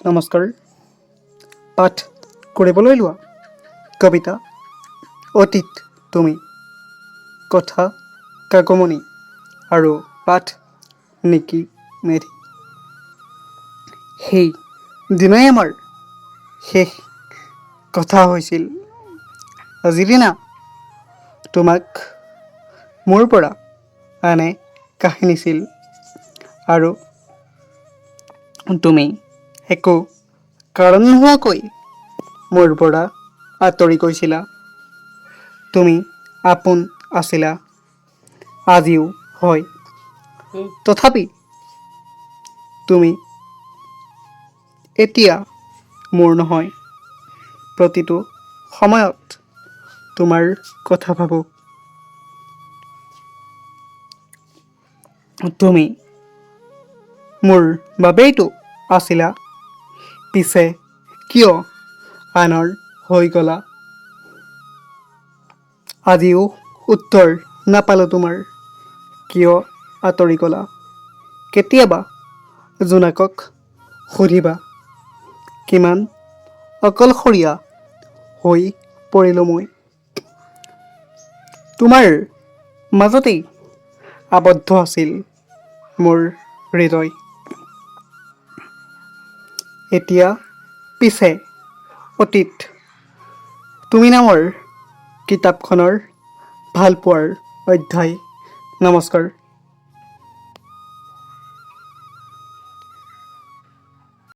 নমস্কাৰ। পাঠ কৰিবলৈ লোৱা কবিতা অতীত তুমি, কথা কাকমণি আৰু পাঠ নিকি মেধি। সেই দিনাই আমাৰ শেষ কথা হৈছিল, যিদিনা তোমাক মোৰ পৰা আনে কাঢ়ি নিছিল আৰু তুমি একো কাৰণ নোহোৱাকৈ মোৰ পৰা আঁতৰি গৈছিলা। তুমি আপোন আছিলা, আজিও হয়। তথাপি তুমি এতিয়া মোৰ নহয়। প্ৰতিটো সময়ত তোমাৰ কথা ভাবোঁ। তুমি মোৰ বাবেইতো আছিলা, পিছে কিয় আনৰ হৈ গ'লা? আজিও উত্তৰ নাপালোঁ তোমাৰ, কিয় আঁতৰি গ'লা? কেতিয়াবা জোনাকক সুধিবা, কিমান অকলশৰীয়া হৈ পৰিলোঁ মই। তোমাৰ মাজতেই আবদ্ধ আছিল মোৰ হৃদয়। এতিয়া পিছে অতীত তুমি নামৰ কিতাপখনৰ ভালপোৱাৰ অধ্যায়। নমস্কাৰ।